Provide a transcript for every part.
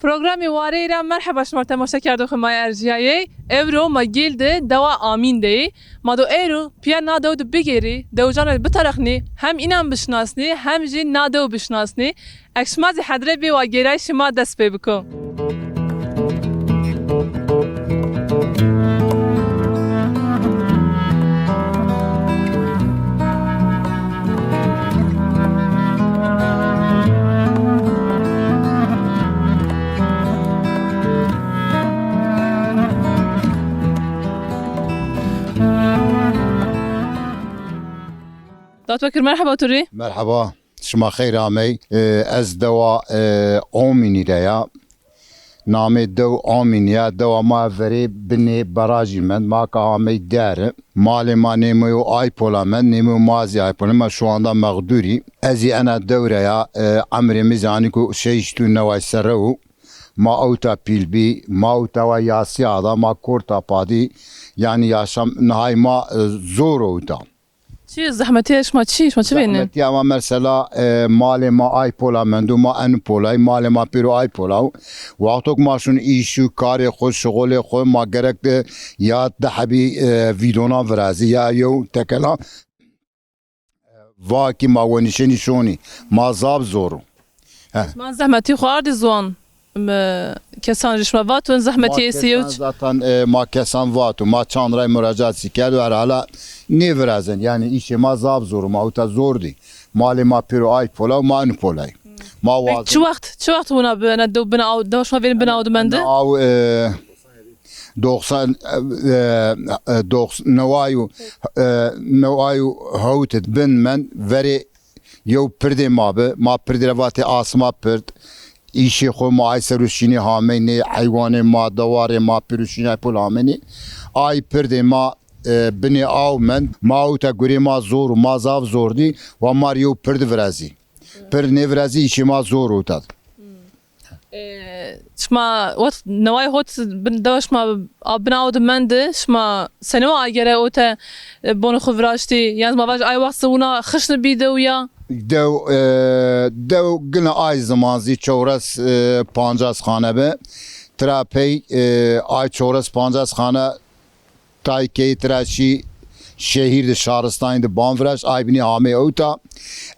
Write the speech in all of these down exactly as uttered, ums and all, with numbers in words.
Programê Wareyî ra merheba şima temaşekerdoxê ma yê erjîyayey. Ewro ma Gêl de dewa Amîn de yê. Ma do ewro pîya na dew de bigêrî, dewijan ra biterixnî, hem înan bişinasnî, hem jî na dew bişinasnî. Eke şima zî hedre bê, wa gêrayîşê ma dest pê biko. Dawet Bekir, merheba to rê. Merheba, şima xeyr amey. E, ez dewa, e, Omînî de ya. Namê dew Omînî ya. Dewa ma verê binê barajî mend. Ma ka amey der. Malê ma nêmeyo ay pola mend, nêmeyo ma zî ay pola. Ma şu anda mexdûrî. Ez zî ena dew ra ya, e, emrê mi zî anîko şeşt û neway serre wo. Ma ewta pîl bî, ma ewta wa yasîya da, ma korta padî. Yanî yaşam nihay ma, e, zor ewta. Çi zehmetîya şima çi? Şima çi vênî? Zehmetîya ma mesela, e, malê ma ay pola mendo, ma en polay, malê ma pêro ay pola. Wexto ke ma şun îş û karê xo, şixulê xo, ma gerek de ya di hebî, e, vîdona virazî, ya yew tekela. Va kî ma wenîşenî şonî. Ma zaf zor o. He. Ma zehmetî xo ardî ziwan. Mi kesan rê şima vato, zehmetî estê yew çi? Zaten, e, ma kesan vato. Ma çand ray muracaat zî kerdo, herhala nêvirazen. Yanî îşê ma zaf zor o. Ma uta zor dî. Malê ma pêro ay pola, ma inu polay. Ma wazen. Çi wext, çi wext wina bi, ena dew bina aw, dewa şima vêrin bina aw de mende? Aw, e, doxsan, e, e, dox-, neway û, e, neway û hewt id bin mend, verê yew pirdê ma bi, ma pirdî ra vatê asma pird, îşê xo ma ay ser o şînê hameynê, heywanê ma, dewarê ma pêro şînay pol hameynê. Ay pirdê ma, e, binê aw mend, ma ewta gurê ma zor û ma zaf zor dî, wa ma rê yew pird virazî. Pird nêvirazî, îşê ma zor ewta. E, şima wext neway hot bin, dewa şima a-, bina aw de mende, şima senî wa agere ote, e, bonê xo viraştî? Yan ma vaj ay wext zî wina xişn bî dew ya? Dew, e, dew gina ay ziman zî çewres, e, pancas xane bi. Tira pey, e, ay çewres pancas xane tay key tira şî şehîr de, şaristanî de ban viraşt, ay binî amey ewta.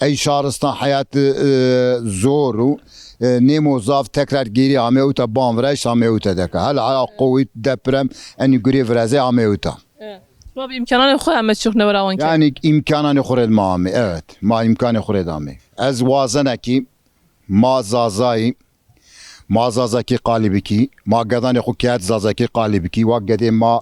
Ey şaristan heyat, e, zor û, e, nêmo zaf, tekrar gêrî amey ewta, ban viraşt, amey ewta deka. Hela aya qowît, deprem, enî gurê virazey amey ewta. Evet. Şima bi îmkananê xo heme çî xo newe ra wan kerd? Yanî îmkananê xo rê ma amey, evet. Ma îmkanê xo rê de amey. Ez wazena kî ma Zazayî, ma Zazakî qalî bikî, ma gedanê xo kerd Zazakî qalî bikî, wa gedê ma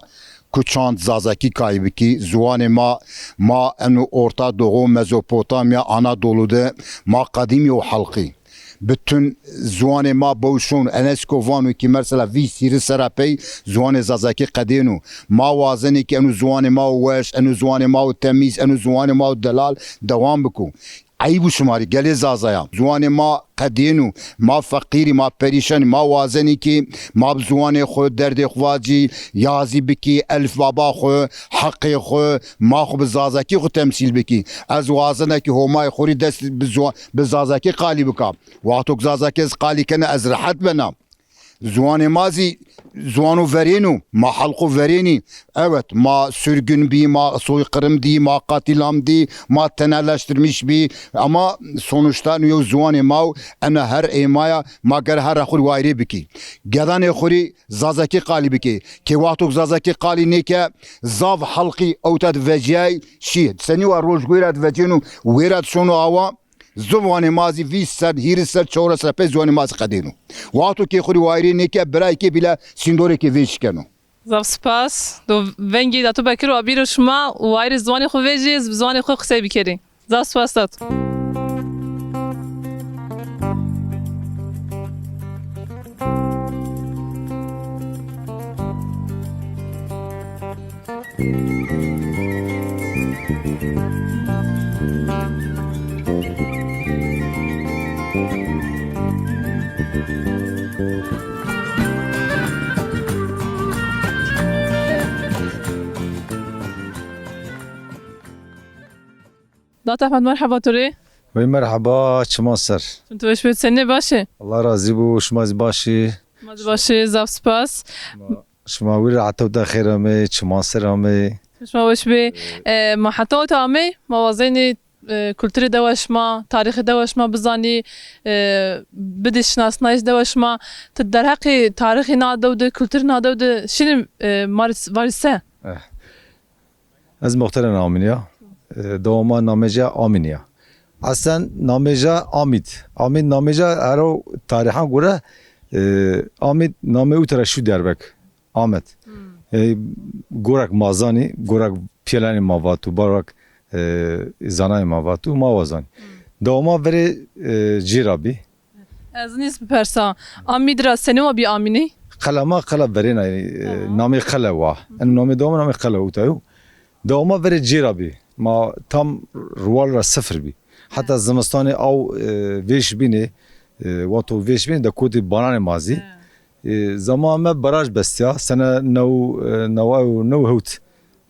kuçand Zazakî qalî bikî, ziwanê ma, ma eno Orta Doğu, Mezopotamya, Anadolu de ma qedîmî yo halqî. Bütün ziwanê ma bew şon, UNESCO vano kî mesela vîst hîris serra pey ziwanê Zazakî qedêno. Ma wazenê kî eno ziwanê ma weş, eno ziwanê ma temîz, eno ziwanê ma delal dewam biko. Eyb û şima rê gelê Zazayan. Ziwanê ma qedêno, ma feqîrî, ma perîşanî, ma wazenî kî ma bi ziwanê xo derdê xo vacî, yazî bikî, elfbaba xo, heqê xo, ma xo bi Zazakî xo temsîl bikî. Ez wazena kî Homayê xo rê dest bi ziwa-, bi Zazakî qalî bika. Wexto ke Zazakî ez qalî kena, ez rehet bena. Ziwanê ma zî ziwano verên o, ma halqo verênî. Evet, ma sürgün bî, ma soykırım dî, ma qatîlam dî, ma tenalaştırmış bî. Ama sonuçta nu yew ziwanê ma û ena her êmaya ma gere her ra xo rê wayirê bikî. Gedanê xo rê Zazakî qalî bikî. Kê wexto ke Zazakî qalî nêke, zaf halqî ewta de vecîyay şî. Senî wa rojgûyî ra de vecêno, wêra de şono awa, ziwanê ma zî vîst ser, hîris ser, çewres ser pey ziwanê ma zî qedêno. Wexto kê xo rê wayirê nêke, birayê kê bîle sîndorê kê vêşî keno. Zaf spas. Do vengê Dato Bekir wa bîro şima û wayirê ziwanê xo vejî, ziwanê xo qisey bikerî. Zaf spas Dato. Dato Ehmed, merheba to rê. Wey merheba, çiman ser. Çim tu weş bê, senî, baş ê? Allah razî bo, şima zî baş ê? Ma zî baş ê, zaf spas. Şima, şima wî ra hetewta xêr amey, çiman ser amey. Şima weş bê. E, ma hetewta amey, ma wazenî, e, kulturê dewa şima, tarîxê dewa şima bizanî, e, bidî şinasnayîş dewa şima. Ti derheqê tarîxê na dew de, kulturê na dew de şinî, e, ma rê s-, varî se? Eh. Ez Muxteren Amînî ya. E, dewa ma namê ci Amînî ya. Eslen namê ci Amîd. Amîd namê ci hero tarîxan gore, e, Amîd namê uta ra şû Diyarbek. Amed. Hmm. E, gorek ma zanî, gorek pîyelanê ma vato, barek, e, zanayê ma vato, ma wa zanî. Hmm. Dewa ma verê, e, cê ra bî. Ez nîz bipersa. Amîd ra senî wa bî Amînî? Qela ma qela verêna, e, ha, namê qele wa. Eno namê dewa ma namê qele uta yo. Dewa ma verê cê ra bî. Ma tam rual ra sifir bî. Heta zimistanê aw, e, vêş bînê, e, wexto vêş bînê de kotî bananê ma zî. He. E, zaman me baraj bestîya, sene new, e, newa û new hewt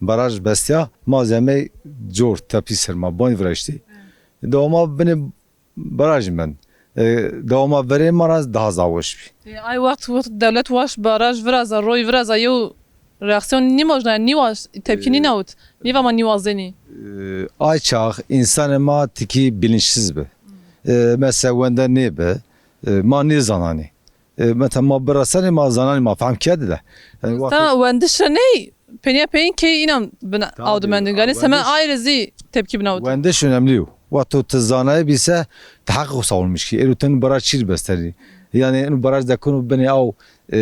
baraj bestîya. Ma zî hemey cor tepî ser ma banî viraştî. He. Dewa ma binê barajî mend. E, dewa ma verê ma ra daha zaf weş bî. E, ay wext, wext dewlet waşt baraj viraza, roy viraza, yew reaksiyon nîmojna, nîwaşt, tepkî, e, nînawit. Nîva ma nîwazenî. E, ay çax însanê ma tikî bilinçsiz bi. E, mesela wende nêbi, e, ma nêzananî. E, mesela ma birasenî ma zananî ma fehm kerdî de. Yanî, ta wext wendiş ra ney, pênîya peyîn key înan bin aw de mendin. Yanî semen ay rê zî tepkî binawit. Wendiş önemli yo. Wexto ti zanayê bî se, ti heqê xo savunmîş kî. Êro ti eno baraj çî rê bestenî? Yanî eno baraj dekeno binê aw, e,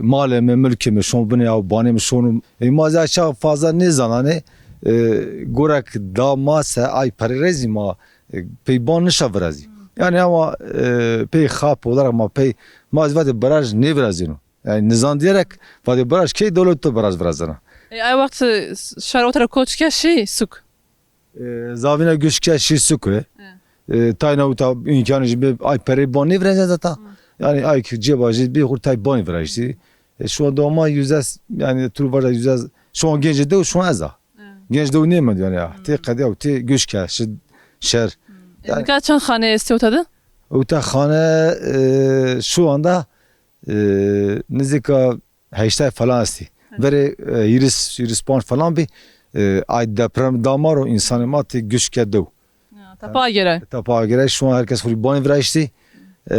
malê mi, milkê mi şono binê aw, banê mi şono. E, ma zî ay çax fazla nêzananê, e, gorek da ma se ay perê rê zî ma, e, pey ban nişa virazî. Yanî ama, e, pey xap olarak ma pey, ma zî vatê baraj nêvirazîno. Yanî nizan diyerek vatê baraj key dewlet to baraj virazena. E, ay wext, e, şar o tera koç ke şî suk. E, zavîna göç ke şî suk e. E, tayna uta îmkanê jî bê, ay perê ban nêvirazena zaten. Yanî ay ki cêba jî bê xur tay banî virajtî. E, şu an dewa ma yüzde, yanî tu vaja yüzde, şu an gencê dew şu an ez a. Genç dew nêmend yanî ya. Tê qedîya û tê göç ke şi şer. E, yanî nika çend xane estê uta de? Uta xane, e, şu anda, e, nizîka heştay falan estî. Verê, e, hîris, hîris panc falan bî. E, ay deprem da ma ro, însanê ma tê göç ke dew. Ya, tepa agêray. Tepa agêray, şu an herkes xo rê banî viraştî. E,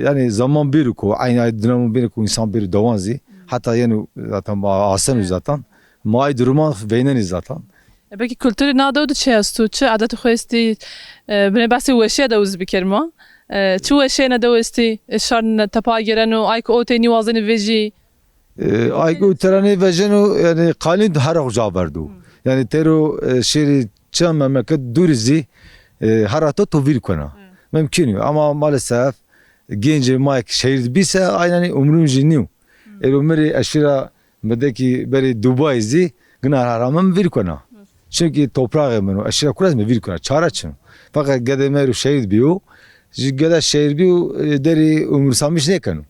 yanî zaman bêro ko, eynî ay dönem bêro ko, însan bêro dewan zî. Heta yeno zaten ma aseno zaten. Ma ay duruman veynenî zaten. E, peki kulturê na dew de çi esto? Çi adetê xo estî? E, binê behsê weşîya dew zî bikerî ma. E, çi weşîya na dew estî? E, şar tepa agêreno, ay ki o tey nîwazenî vejî. E, ay ki o tera nêvejeno, yanî qalîn de her xo ca verdo. Yanî teyro, e, şêrî çend memleket dûrî zî, e, her hata to vîr kena. Mümkün yo. Ama maalesef gencê ma ki şehir de bî se, aynen umrûm jî nîyo. Êro mi rê eşîra mi de ki berê Dubai zî gina hera mi vîr kena. Çünkü topraxê min o, eşîra kura zî mi vîr kena, çare çin o. Feqet gedê mi êro şehîd bîyo, jî gede şehîd bîyo, e, derî umursamîş nêkeno.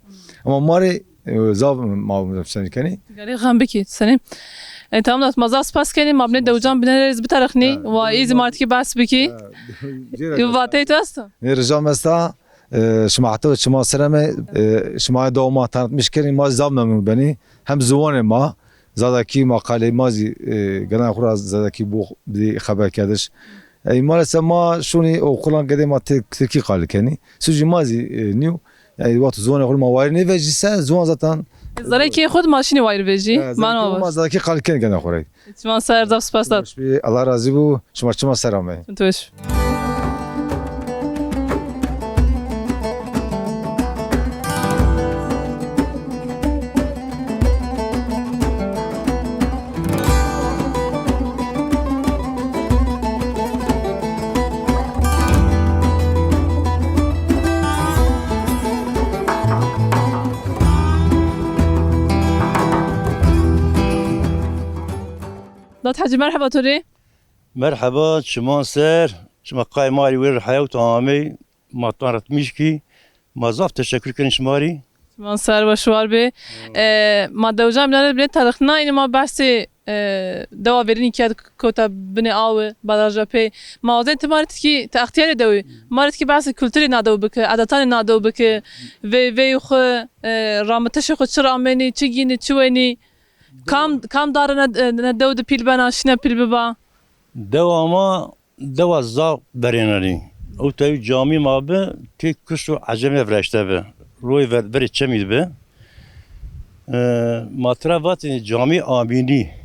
Ama ma rê, e, zaf ma umursamîş kenî. Gerek xem bikî, senî. E, tamam da, ma zaf spas kenî, ma binê dewican binê rê zî bitarixnî, wa î zî ma rê tikî behs bikî. Vateyê to esto? Nê, rica mi esta, e, şima heta çiman ser amey, e, şima dewa ma tanıtmış kenî, ma zaf memnun benî. Hem ziwanê ma, Zazakî, ma qalê ma zî, e, gedan xo ra Zazakî bo, bidî xeberkerdiş. E, maalesef ma şonî oqulan gedê ma Tirk-, Tirkî qal kenî. Sucî ma zî, e, nîyo. Yanî wexto ziwanê xo ma wayîr nêvejî se, ziwan zaten. Zazakî xo de ma şinî wayîr vejî. E, Zazakî ma Zazakî qal kenî gedan xo ra. Çiman ser, zaf spas da. Weş bî, Allah razî bo. Şima çiman ser amey. Çim tu weş. Dat Hecî, merheba to rê. Merheba, çiman ser, şima qay ma rê wêr hewt amey, ma tanıtmış kî, ma zaf teşekkür kenî şima rê. Çiman ser, weş war bê. E, ma dewican binê rê binê tarixna, înî ma behsê, e, dewa verînî kerd kota binê awi, baraja pey. Ma wazen ti ma rê tikî, ti extîyarê dewî. Ma rê tikî behsê kulturê na dew bike, edetanê na dew bike. Veyveyê xwu, e, ramitişê xwu çi ramenî, çi gînî, çi wenî. Kam, kam dare ne, ne dew de pîl bena, şîne pîl biba? Dewa ma dewa zaf verênenî. Ew tewî camî ma bi, tê kus û ecemê viraşte bi. Royê ver-, verê çemî de bi. E, ma tira vatêne camî amînî.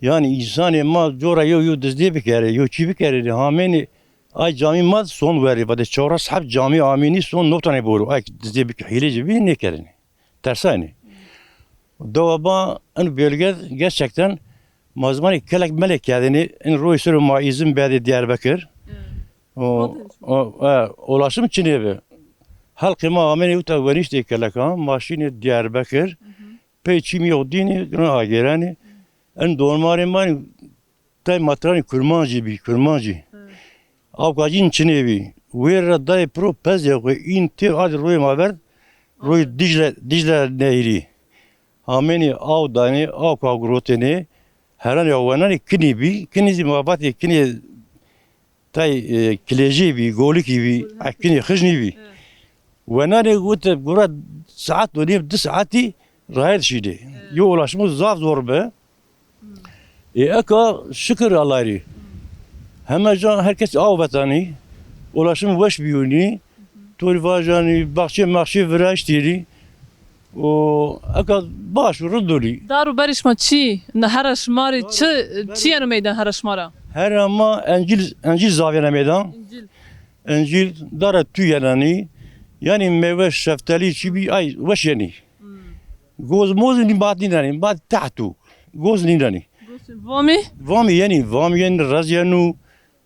Yanî însanê ma cora yew yew dizdê bikerê, yew çî bikerê, hamênê ay camî ma son werê, vatê çewres heb camî amînî son notane boro, ay dizdê bike, hîlê ci bî nêkerêne. Tersaynê. Dewa ba in bölge gerçekten ma zimanê kelek melek kerdêne, in royê ser o ma îzin berdê Diyarbekir. O, o, e, ulaşım çinê bi. Halkê ma amênê uta weniştê keleka, ma şînê Diyarbekir. Pey çîmî yo dînî, gina agêrenî. In dormarê ma nî, tay matranî kurmancî bî, kurmancî. Awka cîn çinê bî. Wêr ra dayê piro pezê xwu în têr ardî royê ma ver, royê Dicle, Dicle nehrî. Amênî aw danê, awka gurotênê, heranê wenanê kinî bî, kinî zî ma vatê kinî tay, e, kilêjî bî, golikî bî, a kinî xijnî bî. Wenanê wite gura saet û nîm, di saetî raye dişînê. Yo ulaşımı zaf zor bi. Ê eka şikir Allahî rê. Heme ca herkes aw vetanî. Ulaşım weş bîyonî. Torî vajanî, baxçe maxçe viraştîrî. O eka baş û rind olî. Dar û berî şima çî? Na hera şima rê çi, çi yeno meydan hera şima ra? Hera ma encîl, encîl zavêne meydan. Encîl. Encîl, dara tû yenenî. Yanî meywe, şeftelî çî bî, ay weş yenî. Goz moz nî, bad nînenî, bad teht o. Goz nînenî. Vamî? Vamî yenî, vamî yenî, rez yeno.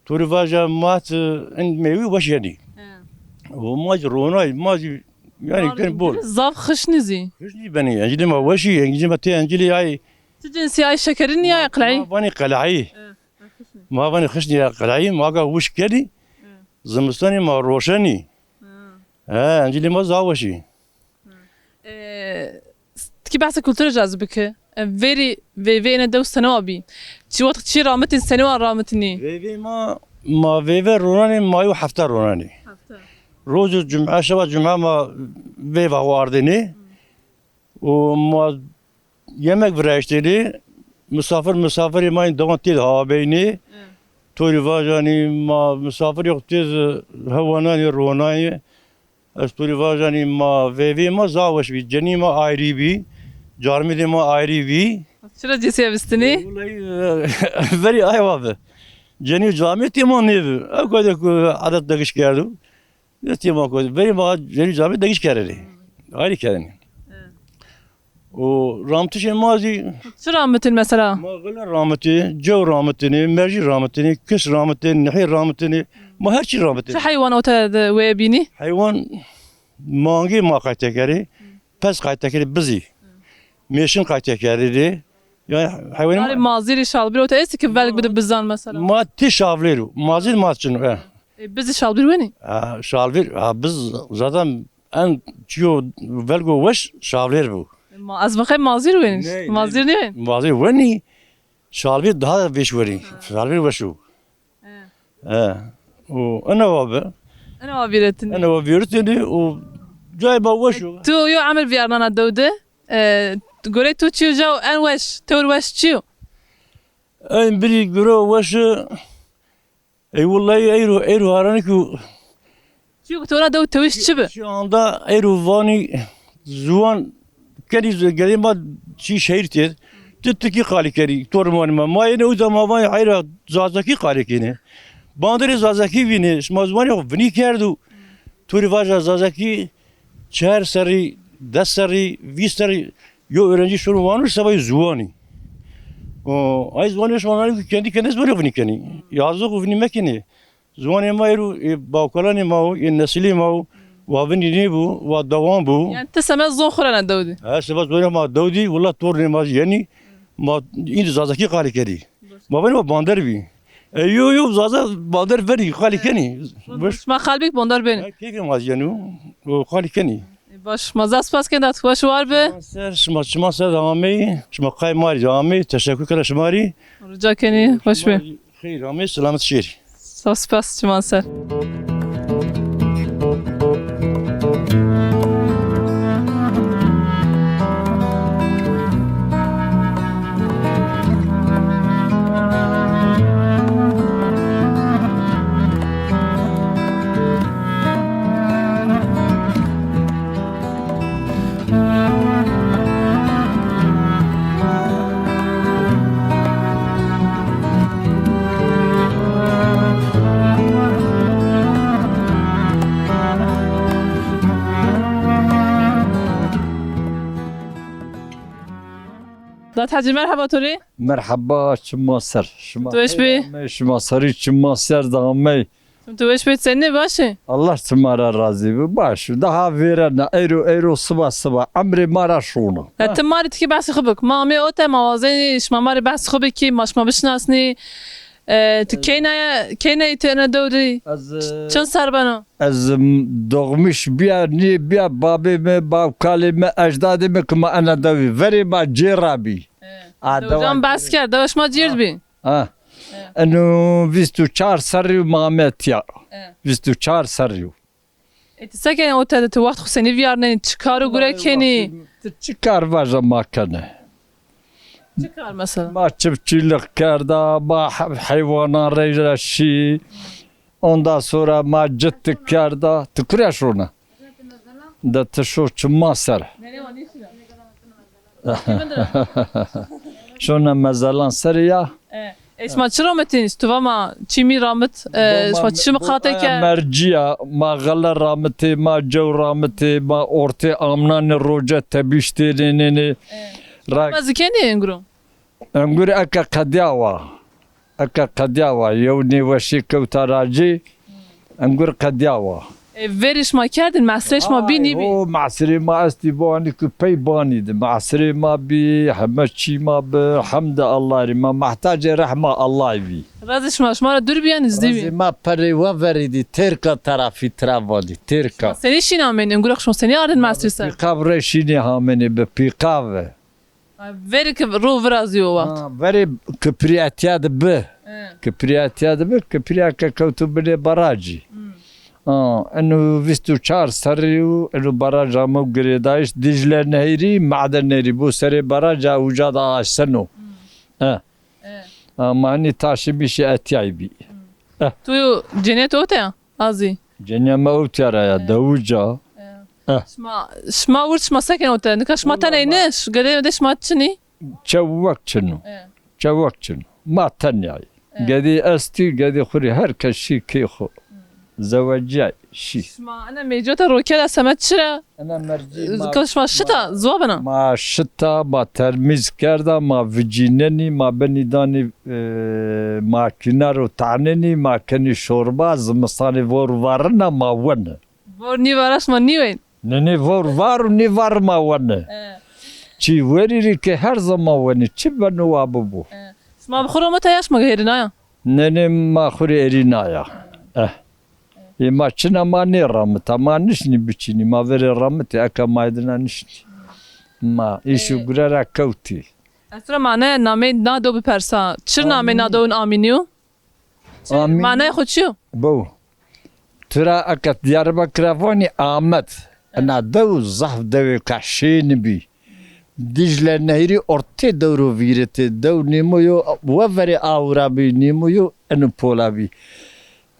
Torî vaja mat, e, in meywe weş yenî. He. O ma zî ronay, ma zî yanî ken bol. Zaf xişnî zî. Xişnî benî, encîlê ma weşî, encîlê ma tê encîlê ay. Ti cinsî ay şekerin ya qeleyî? Ma vanî qeleyî. He, xişnî. Ma vanî xişnî ya qeleyî, ma ga wişk kenî. He. Zimistanî ma roşenî. He. He, encîlê ma zaf weşî. E, s-, tikî behsa kulturê ci ez bike. E, verî, veyvê ene dew senewa bî? Çi wext çî ramitin, senewa ramitinî? Veyvê ma, ma veyve ronanê, ma yo hefte ronanê. Hefte. Rojo cum'e, şeva cum'e ma veyva xo ardênê. Û ma yemek viraştênê. Misafir, misafirê ma yên dewan têd hawa beynê. Torî vajanî ma misafirê xo têd hewananê, ronanê. Ez to rê vajanî ma veyvê ma zaf weş bî. Cenî ma ayrî bî. Carmêdê ma ayrî bî. Çira cêsîya vistînî? Wulay, e, verî ay wa bi. Cenî û carmêd tê ma nêbi. Ew kadê ku edet degiş kerdo. Ya tê ma ku. Verî ma cenî û carmêd degiş kererê. Ayrî kerdenî. Û ramitişê ma zî. Çi ramitin mesela? Ma xile ramitê, cew ramitêne, mercî ramitêne, kis ramitêne, nihê ramitêne. Ma her çî ramitêne. Çi heywan ote de weye bînî? Heywan, mangê ma qayte kerê, pez qayte kerê, bizî. Mêşin qayte kerê rê. Yanî heywanê ma. Mazîrî, şalbîr ote estî ki velg bide bizan mesela? Ma tê şalbîr o. Mazîr ma çin o, e. E, bizî şalbîr wenî? Ha, şalbîr, ha, biz zaten en çiyo velgo weş şalbîr bu. Ma, ez bixey mazîr wenî. Ney, mazîr ney. Nêwenî? Mazîr wenî. Şalbîr daha weş wenî. Ha. Şalbîr weş o. He. He. O, ene wa bi. Ene wa vîretinî. Ene wa vîretinî, o cay ba weş o. Tu yo emir vîyarnana dew de. E, gorey tu çiyo caw en weş, tewr weş çiyo? En birî guro weş, e, Ey wullayî eyro, eyro haranî ku. Çiyo ku to na dew tewîş çi bi? Şu anda eyro vanî ziwan kenî z-, gelê ma çî şehîr têd. Ti tirkî qalî kenî, to rimanî ma. Ma yene uza ma vanî eyra zazakî qalî kenî. Banderê zazakî vînê, şima ziwanê xo vinî kerdo. To rê vaja zazakî çar serrî, des serrî, vîst serrî yo öğrenci şono wano seba yo ziwanî. O, ay ziwanê şima nano ki kendi kendine ziwanê xo vinî kenî. Yazık xo vinî mekenî. Ziwanê ma êro, ê bawkalanê ma wo, ê nesilê ma wo, wa vinî nêbo, wa dewam bo. Yanî ti semed zon xo ra na dew dî? He, semed zonê ma dew dî, willa tornê ma yenî, ma înî zazakî qalî kerî. Ma venî ma bander bî. E, yo, yo, zaza bander verî, qalî kenî. Şima qalbîk bander benî. He, keyfê ma zî yenî, o qalî kenî. E, Baş, ma zaf spas ken, dat baş war bi. Şima ser, şima, şima ser de ameyî, şima qay ma rî ameyî, teşekkür kena şima rî. Rica kenî, baş bi. Xeyr ameyî, selamet şêrî. Zaf spas, çiman ser. Dat Hecî, merheba to rê. Merheba, çima ser. Şima tu weş bî. Şima serî çima ser de amey. Tu weş bî, senî, baş î? Allah çima ra razî bi. Baş. Daha vêrena. Eyro, eyro, siba, siba. Emrê ma ra şona. Ya, ti ma rê tikî behsê xwu bik. Ma amê ote, ma wazenî şima ma rê behsê xwu bikî, ma şima bişinasnî. E, ti keyna ya, keyna yî ti ena dew de yî? Ez, e, çend serr beno? Ez, m, doğmuş bîya, nî bîya, babê mi, bawkalê mi, ecdadê mi ki ma ena dew bî. Verê ma cêra bî. E, a, dew can behs kerd, dew şima cêr bî. Ha. E. Eno vîst û çar serrî û ma ame tiya. E. Vîst û çar serrî û. E, ti se kenî ote de, ti wext xwu senî vîyarnenî, çi kar û gure kenî? Ti çi kar vaja ma kenê? Çi kar mesela? Ma çiftçîlik kerda, ma he-, heywanan reyra şî. Ondan sonra ma cittik kerda. Ti kure şona? De ti şo çima ser. Şona mezelan ser ya. E, e, şima çi ramitîn? Tu va ma çîmî ramit, e, şima çi miqate kerd? Mercî ya, ma xele ramitê, ma cew ramitê, ma ortê amnanê roce tebîş tênênênê. E. Ra- ma zî kenî enguro? Engur eke qedîya wa. Eke qedîya wa. Yew nêweşî kewta racî. Engur qedîya wa. E, verî şima kerdin, mesrê şima bî, nîbî? O, mesrê ma estî banî ki pey banî di. Mesrê ma bî, heme çî ma bi, hemd Allah rî. Ma mehtacê rehma Allah bî. Razê şima, şima ra dûr bî ya nizdî bî? Razê ma perê we verî dî, Têrka terafî tira vanî, Têrka. Şima senî şîn amên, engur şima senî ardin mesrê ser? Pîqav re şînî hamenî bi pîqav. Ha, verî ki ro virazîyo wext. Ha, verî kiprî etya de bi. He. Kiprî etya de bi, kiprîya ke kewto binê barajî. Hmm. Ha, eno vîst û çar serrî û eno baraj amo girêdayîş, Dîcle Nehrî, Maden Nehrî, bo serê baraj a uca de aşteno. Hmm. He. He. Ha, ma hinî taşîmîşî etyay bî. Hmm. He. Tu cenîyet ote ya? Azî. Cenîya me ewtya ra ya, dewij a. Eh. Şima, şima wir şima se kenê ote? Nika şima tenê ne? Gedê de şima çinî? Çewek çin o. Eh. Çewek çin o. Ma tenya yî. Eh. Gedî estî, gedî xwu rê her kes şî key xwu. Zewecîyay, şî. Şima ena mecota roke de semed çira? Ena mercî ma, ka şima şita, ziwa bena? Ma şita, ma termîz kerda, ma vicînenî, ma benî danî, e, makîna ro tanenî, ma kenî şorba, zimistanê vor varina ma wenî. Vor nîvara şima nîwên? Nê, nê, vor var û nîvar ma wenî. E. Çî werî rî ke her zaman wenî, çi beno wa bibo. E. Şima bi xwu romita ya, şima hêrînaya? Nê, nê, ma xwu rê erînaya. Eh. Ê ma çina ma nêramita, ma nişnî biçînî, ma verê ramitê, eka ma ê dina nişnî. Ma îş û gure ra kewtî. Ez ra mane nameyê na dew bipersa. Çir nameyê na dew amînî yo? Amînî. Maneyê xwu çi yo? Bo. Tira eke Diyarbekir ra vanî Amed. Ena dew zaf dewêka şênî bî. Dîcle Nehrî ortê dew ro vîritê. Dew nîmo yo, we verê aw ra bî, nîmo yo eno pola bî.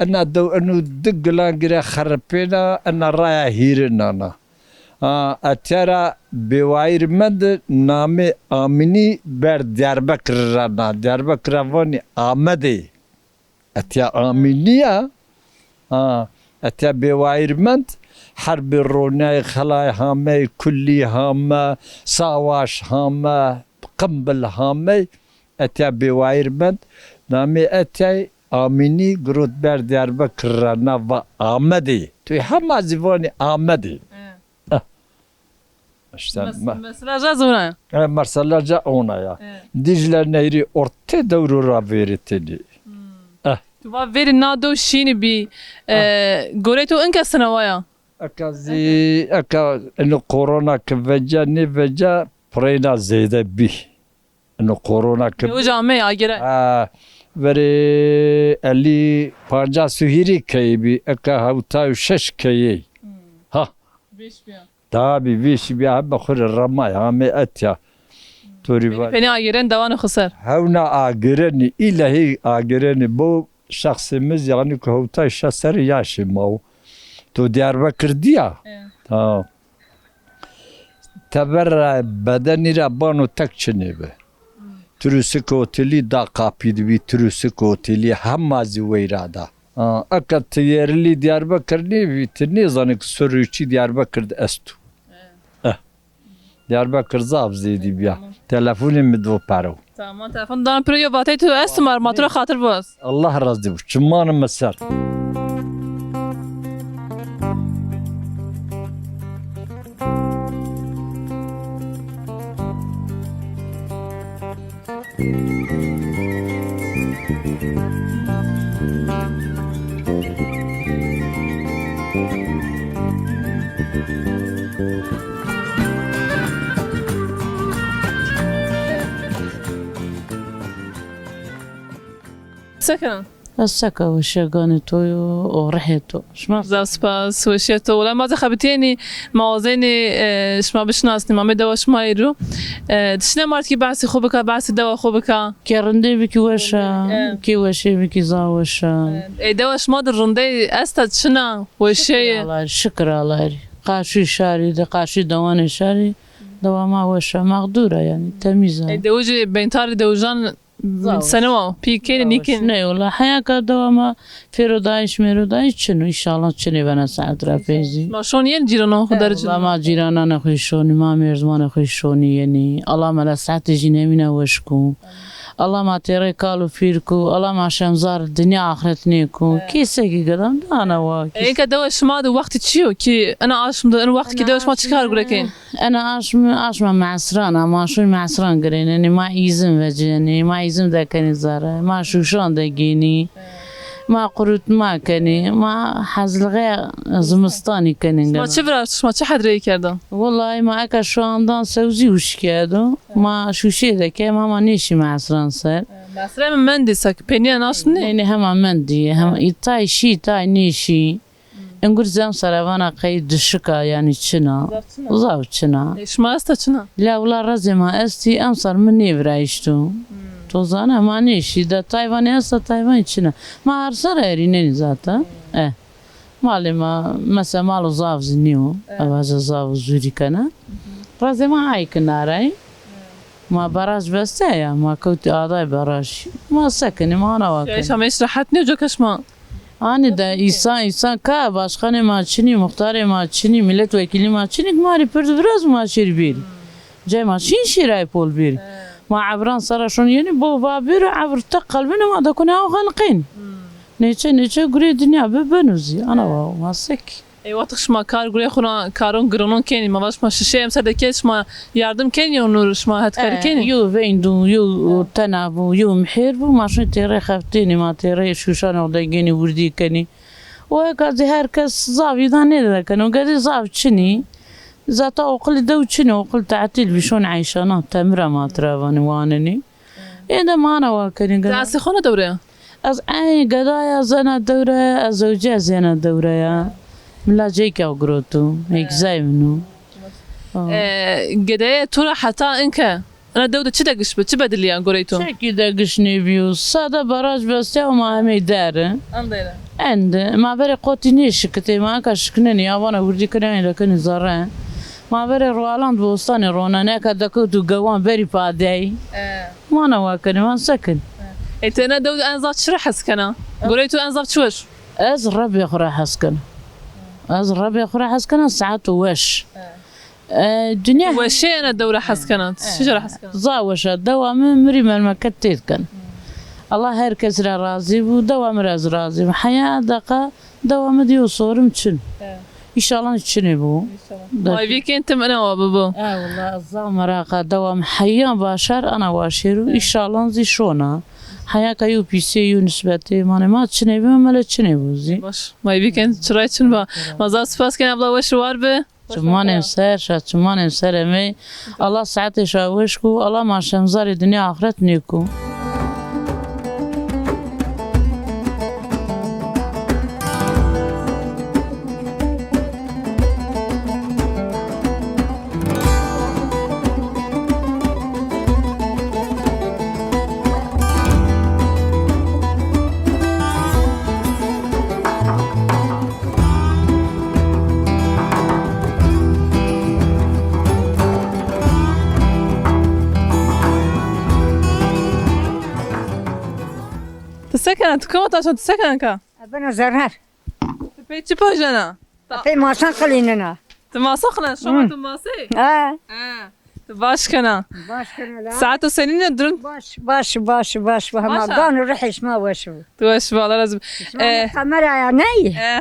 Ena dew eno di gilan gire xeripêna, ena raya hîrê nana. Ha, etya ra Bêwayîr mend namê Amînî ber Diyarbekir ra na. Diyarbekir ra vanî Amedê. Etya Amînî ya. Ha, etya Bêwayîr mend, herbê ronay, xelay hamey, kullî hame, sawaş hame, qimbil hamey, etya Bêwayîr mend. Namê etyay Amînî girot ber Diyarbekir ra na va Amedê. Tu hema zî vanî Amedê. He. Eh. Îşte mes-, me-, mesela ca zona ya. E, mesela ca ona ya. He. Dîcle Nehrî ortê dew ro ra vêrê tenî. Hmm. Eh. Tu va verî na dew şînî bî. E, gorey to inke sina waya? Eka zî, eka ino korona ke veca, nêveca, pireyna zêde bî. Ino korona ke... Yewij amey agire. Ha, verê elî, pancas û hîrê keyî bî, eka hewtay û şeş keyî. Hmm. Ha. Vêş bîya. Tabî, vêşî bîya, hebe xwu rê remay, amê etya. To rî va... Penî agêrenî dewanê xwu ser. Hewna agêrenî, îlahî agêrenî. Bo şexsê mi zî, yanî ku hewtay şeş serrî yaşê ma wo. To Diyarbekir dîya? E. Ha. Teber ra, bedenî ra bano tek çinê bi. Tirusik otelî da qapî di bî, tirusik otelî hema zî weyra da. Ha, eka ti yerlî Diyarbekir nêbî, ti nêzanî ki sirrê çî Diyarbekir de esto. Eh. Diyarbekir zaf zêdî bîya. Tamam. Telefonê mi do pere. Tamam, telefon dana piro, yo vateyê tu esto, ma, ma tu ra xatir biwaz. Allah razî bo. Çimanê mi ser. Se kena? Ez seke, weşîya ganê to yo û rihê to. Şima? Zaf spas, weşîya to. Wela ma zî xebitîyenî, ma wazenî, e, şima bişinasnî, ma amê dewa şima êro. E, ti şina ma rê kî behsê xo bika, behsê dewa xo bika. Kê rindê bikî weş a, e, kê weşê bikî zaf weş a. E, ê dewa şima de rindey esta, çin a, weşê yê? Şikir Allahî, şikir Allahî. Qarşî şarî de, qarşî dewanê şarî, dewa ma weş a, mexdûr a yanî, temîz a. E, dewicê, beyntarê dewijan Zaf. Sene wa, pî kenî, nîkenî? Ne wela, heya ka dewa ma fêrodayîş mêrodayîş çin o, înşallah çinê bena saet ra pey zî. Ma şonî yenî cîranan xo derê çin? Wela ma cîrananê xo şonî, ma mêrzimanê xo şonî yenî. Allah ma la saetê jî nêmîna weş ku. Allah ma têrê kal û pîr ku, Allah ma şemzar dinya axret nêku. Kêsekî gedam dana wa. Eke dewa şima de wextî çi yo ki ena aşm de, ena wextî ki dewa şima çi kar gure kenî? Ena aşm, aşma mesran a, ma şoy mesran girênenî, ma îzim vecîyenî, ma îzim dekenî zere, ma şûşan degênî, ma qurutma kenî, ma hezlixê zimistanî kenî. Şima çi viraşt, şima çi hedreyî kerda? Wellahî ma eka şu andan sewzî wişk kerdo, ma şûşê deke, ma, ma nêşî mesran ser. Mesrê mi mendî sek, penîya naşt nê? Nê, nê, hema mendî, hema, tay şî, tay nêşî. Engur zî emser vana qey dişik a, yanî çin a. Zaf çin a. Zaf çin a. E, şima esta çin a? La wila rezê ma estî, emser mi nêvirayîşto. Hmm. To zana, ma nêşî de, tay vanê esta, tay vanê çin a. Ma her serre erînenî zaten. Hmm. E. Malê ma, mesela malo zaf zî nîyo. E. Evaze zaf û zûrî kena. Hı hı. Rezê ma ay kinare. Ma baraj beste ya, ma kewtî aday baraj. Ma sekinî, ma ana wa kenî. Şima mêş rehet nîyo coka şima? Anî de îsan, îsan ka başkanê ma çinî, muxtarê ma çinî, milletvekîlî ma çinî, ma rê pird viraz, ma şêr bîr. Cay ma çin şîray pol bîr. Ma evran sera şon yenî bo va bîr, evr tek qelbinê ma de kunê aw xelqên. Nêçe, nêçe gurê dinya bi beno zî. Ana wa, ma sek. Ê, wextê şima kar gurê xwu ra karon gironon kenî, ma va şima şişê emser de ke şima yardim kenî, onur şima hetkarî kenî? Yo veyndû, yo tena bû, yo mihêr bû, ma şûn têrê xeftênî, ma têrê şûşanê xwu de gênî wirdî kenî. Û eka zî her kes zaf îda nêdekeno, gedê zaf çinî. Zata oqilî dew çinî, oqil tetîl bî, şon eyşanan, temira ma tira vanî wanenî. Ê de ma ana wa kenî geda. Ti eslê xo na dewre ya? Ez ey geda ya, zena dewre ya, ez zewcîya, ez yena dewre ya. Mi laceyka giroto, egzay min o. E, gedeyê to ra heta inke ina dew de çi degiş bi, çi bedilîya gorey to? Çekî degiş nêbîyo. Sade baraj bestîya û ma hemey der. Endere. Ende. Ma verê qotî nêşikitê, ma eka şikinenî, ya vana wirdî kenê, ey de kenî zerre. Ma verê roalan di bostanê ronenê, eka dekewto gewan berî padey. E. Mana wa kenê, wan se kenê? E, ti ena dew de en zaf çi ra hes kena? Gorey to en zaf çi weş? Ez Rebbê xwu ra hes kena. Ez Rebbê xwu ra hes kena, saeto weş. E, dinya weşê ena dew ra hes kena. Ti çi ra hes kena? Zaf weş a. Dewa mi, mi rê memleket têd kena. Allah her kes ra razî bo, dewa mi ra zî razî bo. Heya deqa dewa mi de yo sorim çin. He. Înşallah çinê bo. Înşallah. Ma vî kên tim ina wa bibo. E, wela ez zaf meraq a, dewa mi heyan başar ana wa şêro. Înşallah zî şona. Heya ka yew pîsê, yew nisbetê manê ma çinê bî, mele çinê bû zî. Baş. Ma ê bîken çiray çin ba. Ma zaf spas ken abla, weş û war bi. Çimanên ser, şa çimanên ser emey. Allah saetê şa weş ku, Allah ma şemzarê dinya axret nêku. Ti se kena? Ti koma taşan, ti se kena ka? Bena zerrer. Ti pey çi pajena? Pey masan qilînena. Ti masan qilînena? Şoma tu masey? Ha. Ha. Ti baş kena. Baş kena la. Saeto senîne durum? Baş, baş, baş, baş. Hema gan û rihê şima weş bo. Tu weş bo, Allah razı olsun. Şima kameraya ney? E.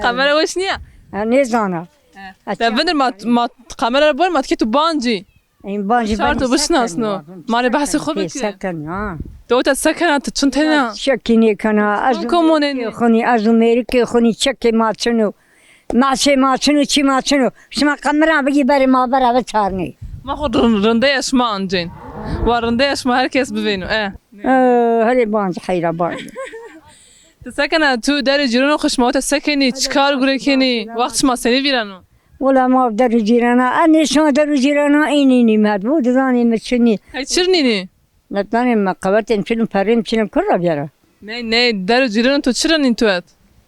Kamera weş niya? Ha, nêzana. E. De vindir ma, ma kamera bor ma tikê tu bancî. Ên bancî. Şarto bişinasno. Ma rê behsê xo bikî. Seken, ha. De ota se kena, ti çin tena? Çekî nêkena. Ez komonê nê. Xunî, ez û mêrikê xunî çekê ma çin o. Meşê ma çin o, çî ma çin o. Şima qemiran bigî berê ma vera biçarnê. Ma xo rind-, rindeya şima ancên. Wa rindeya şima her kes bivêno. E. E, herê banc heyra banc. Ti se kena, tu derê cîrano xo şima ota se kenî, çi kar gure kenî, wext şima senî vîreno? Wela ma der û cîrana, ez nêşona der û cîrana, ê nînî me, bu dizanê mi çinî. Hey, çir nînî? Netanê me qewetên çin, perên çin, kur ra biyara. Ney, ney, der û cîrana to çira nîn tu het?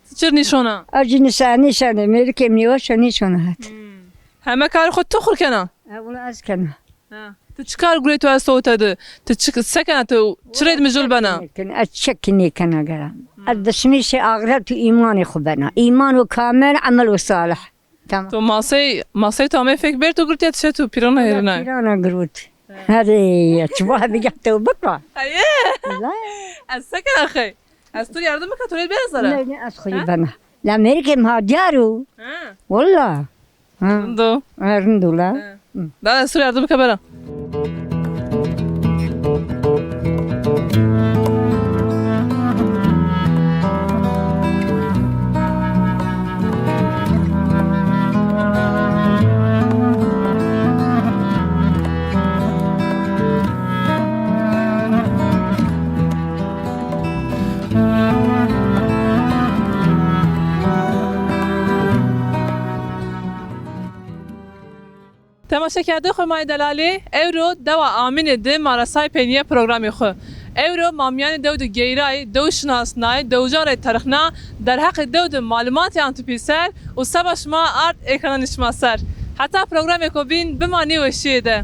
Ti çir nîşona? Ez jî nîşa, nîşanê, mêrikê mi nêweşa nîşona het. Hmm. Heme karê xo tu xur kena? E, wela ez kena. Ha. Ti çi kar gurê tu esto ota de? Ti çi, se kena tu? Çi rê di mijul bena? Ez çekî nêkena gera. Hmm. Ez dişmîşê axret û îmanê xo bena. Îman û kamil, emel û salih. Tamam. To masey, masey to amey fek ber to girtiya, tişe to pîrana hêrina. Pîrana girot. He. Herê, çi va bigeh to bikra. Heye. La. Ez se kena xey? Ez to yardım bika, to rê bêra zere. Ne, ne, ez xo bena. La mêrikê ma diyar o. Ha. Wela. Ha. Rind o. Ha, rind o la. Ha. Hı. Da ez to yardım bika bera. Temaşekerdê xo ma yê delalî, ewro dewa Amînê de ma resay peynîya programê xo. Ewro ma mîyanê dew de geyray, dew şinasnay, dewijan rê terixna, derheqê dew de malumatî ant pîser û seba şima ard ekrananê şima ser. Heta programêko bîn, bimanê weşîye de.